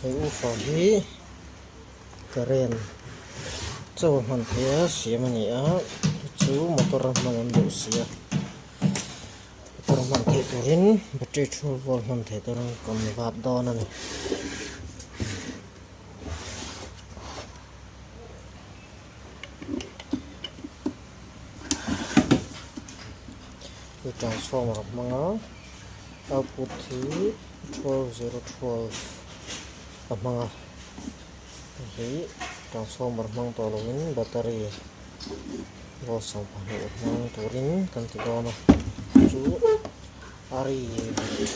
He woofer hi current chaw a hman theih a siam a ni a chu motor a hman an duh si a motor a hman theih turin battery 12 volt hman theih turin kan vap dawn a ni. Hei transformer a hmang a output hi 12 0 12 a hmang a hei transformer hmang tawh lovin battery volt 12 a hmang turin kan ti dawn a chu a ri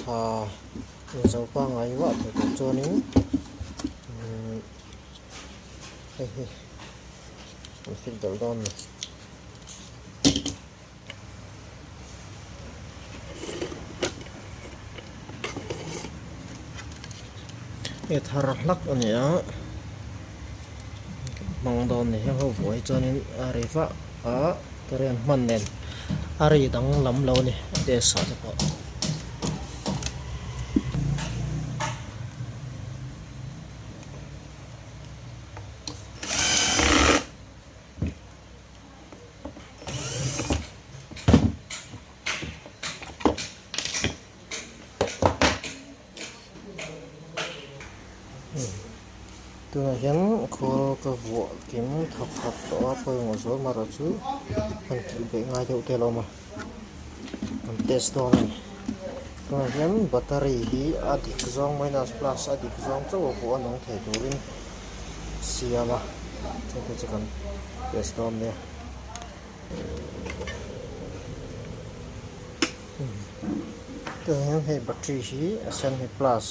tha inzo pangngai vah thei tur chuanin hei hi an fit belh dawn a ni. Hei thar hlak a ni a hmang dawn ni heng ho vuah hi chuanin a ri vah a current hman nen a ri danglam lo a ni a desk ah te pawh. Tunah hian khawl ka vuah kim thap thap tawh a pawimawh zual marawh chu han tih beih ngai deuh te a lo awm a kan test dawn a ni tunah hian battery hi a dik zawng minus plus a dik zawng chauh a vuah a nung thei turin siam a chungte chu kan test dawn nia. Tunah hian hei battery hi a sen hi plus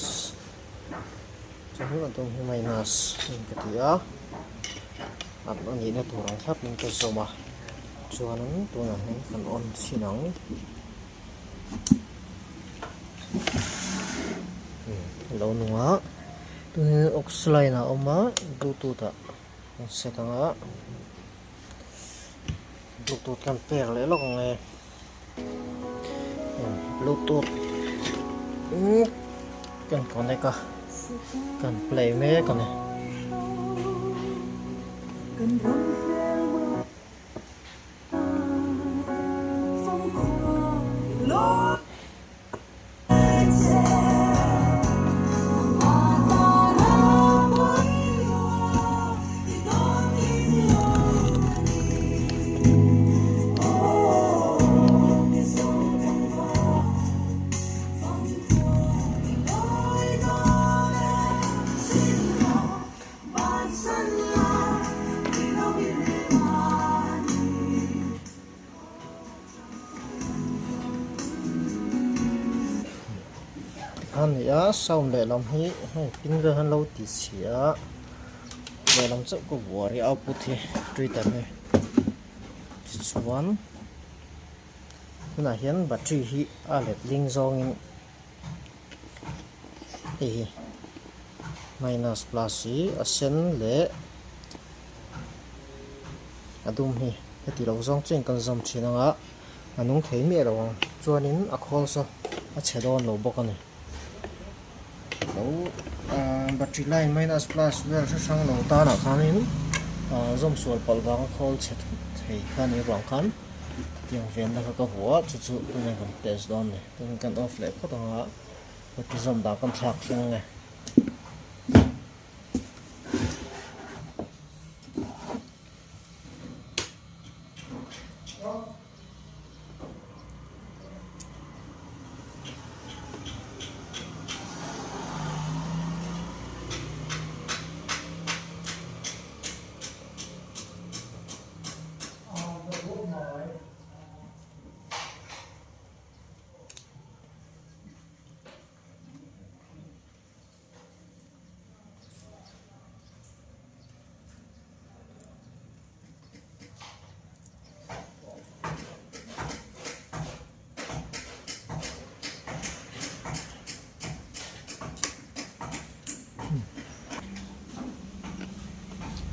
chuan a dum hi minus in ka ti a a nihna tur ang thlap in ka zawm a chuanin tunah hian kan on chhin ang a lo nung a tunah hian aux line a awm a bluetooth ah an set ang a. Bluetooth kan pek leh lawk ang e bluetooth kan connect a kan play mek a ni. A ni a sound lehlam hi hei pin vel hian lo ti chhia a lehlam chauh ka vuah rih a output hi twitter hi tichuan tunah hian battery hi a letling zawngin hei hi minus plus hi a sen leh a dum hi heti lo zawng chian kan zawm thin ang a a nung thei miah lo ang chuanin a khawl saw a chhe dawn lo bawk a ni lo battery line minus plus vel hre hrang lo tanah khanin zawm sual palh vanga khawl chhe thei kha a nih avang khan hetiang venna kha ka vuah a chu chu tunah kan test dawn a ni tunah kan off leh phawt ang a battery zawm dan kan thlak thleng ang e.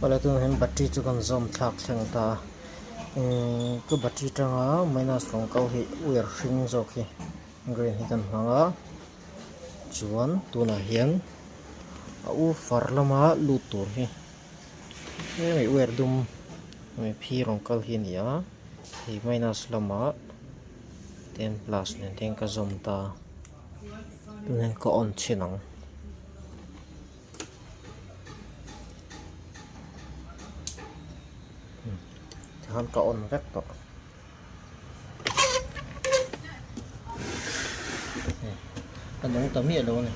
Awle tunah hian battery chu kan zawm thlak thleng ta a ihh ka battery tanga minus rawng kau hi wire hring zawk hi green hi kan hmang a chuan tunah hian. A woofer lama lut tur hi hemi wire dum hemi phi rawn kal hi a ni a hei minus lamah ten plus nen te hian ka zawm ta tunah hian ka on chhin ang. Tikhan ka on vek tawh. A nung ta miah lo a ni.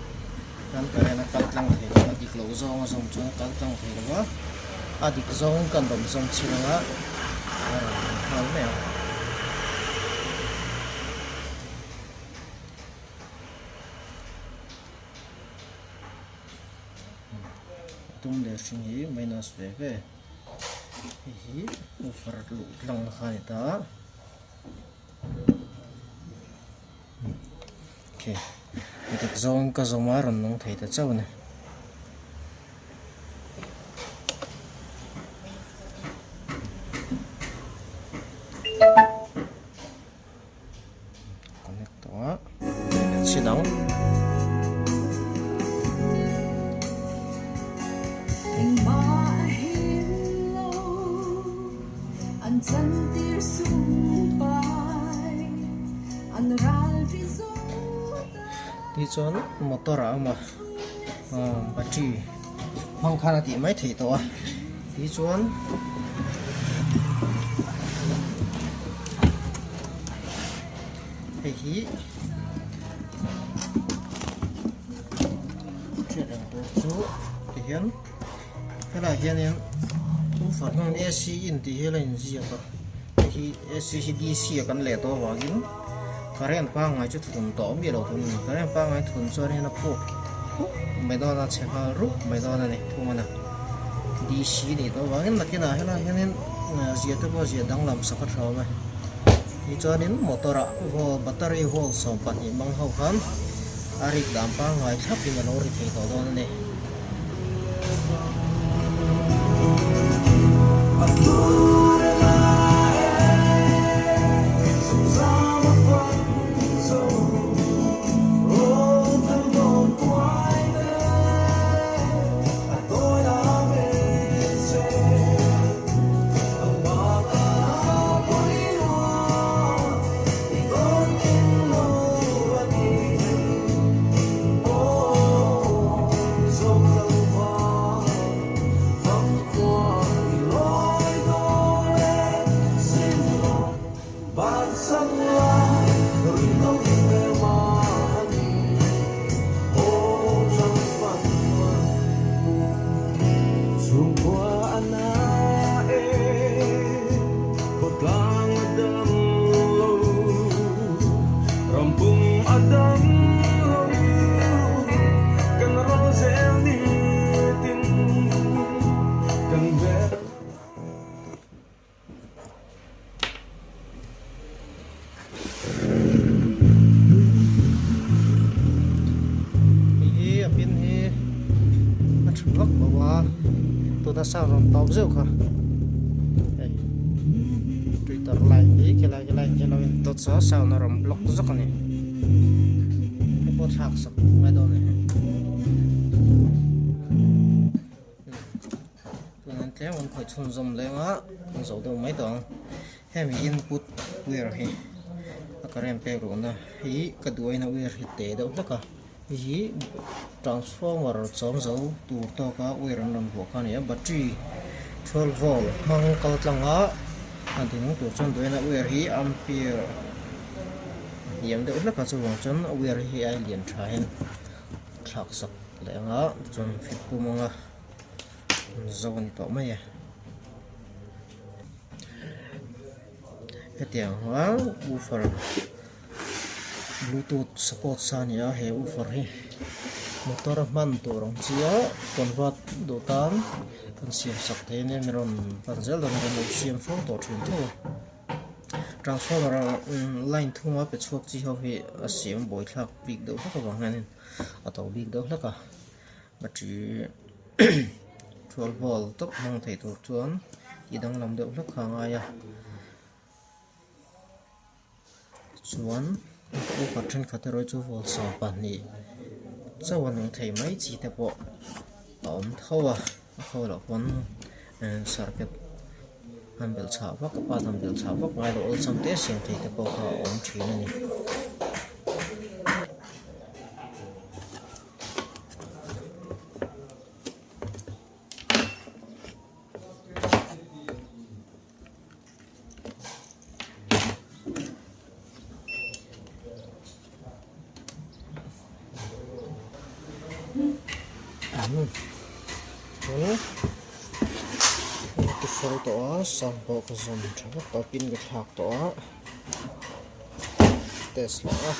Kan current a kal tlang thei lo a, a dik loh zawng a zawm chuan a kal tlang thei lo a, a dik zawng kan rawn zawm chhin ang a, a rawn nung nghal mai ang. A dum leh hring hi minus ve ve. Hei hi woofer luh tlang na kha a ni ta. Okay. Dik zawng ka zawm a rawn nung thei ta chauh a ni. Connect tawh a leh chhin ang. Tichuan motor ah a awm a battery hmang khan a tih mai theih tawh a tichuan. Hei hi hriat ang tur chu ti hian helaiah hianin woofer hmangin AC in tih hi a la inziak a hei hi AC hi DC a kan leh tawh avangin current pangngai chu thun tawh miah lo thung a ni current pangngai thun chuanin a phuk phuk mai dawn a chhe nghal rup mai dawn a ni thung a ni DC nih tawh avangin nakinah helaiah hianin zia te pawh zia danglam sak a tha awm e. Tichuanin motor ah volt battery volt 12 hmang ho khan a rik dan pangngai thlapin a lo ri thei tawh dawn a ni. Hei hi a pin hi a tha vak lo a tuna sound rawn tawp zeuh kha hei twitter line hi khilai khilai in hian lo in dawt saw sound a rawn block zawk a ni hei pawh thlak sak ngai dawn a ni. Tunin tlem an khawih chhunzawm leng a an zo deuh mai tawh ang hemi input wire hi a current pek ruhna hi ka duh aina wire hi te deuh hlek a hei hi transformer chawm zo tur tawka wire an rawn vuah kha a ni a battery 12 volt hmang kal tlang a a ding tur chuan duh aina wire hi ampere a hniam deuh hlek a chuvang chuan a wire hi a lian tha hian thlak sak leh ang a chuan fit pum ang a. Zo a ni tawh mai e. Hetiang a woofer bluetooth support sa a ni a he woofer hi motor a hman tur ang chi a convert duh tan kan siam sak thei a nia mi rawn pan zel dawn a kan lo siam fo tawh thin tho a transformer line thunga pe chhuak chi ho hi a siam buaithlak bik deuh hlek avang hianin a to bik deuh hlek a. Battery 12 volt tawp hmang thei tur chuan tih danglam deuh hlek kha a ngai a chuan woofer thenkhat erawh chu volt 12 chauh a nung thei mai chi te pawh. a awm tho a a khawlah pawn circuit han belh chhah vak a part han belh chhah vak ngai loh awlsam te siam thei te pawh kha a awm thin a ni. Chuan ti fel tawh a sam pawh ka zawm tha vek tawh a pin ka thlak tawh a test leh a.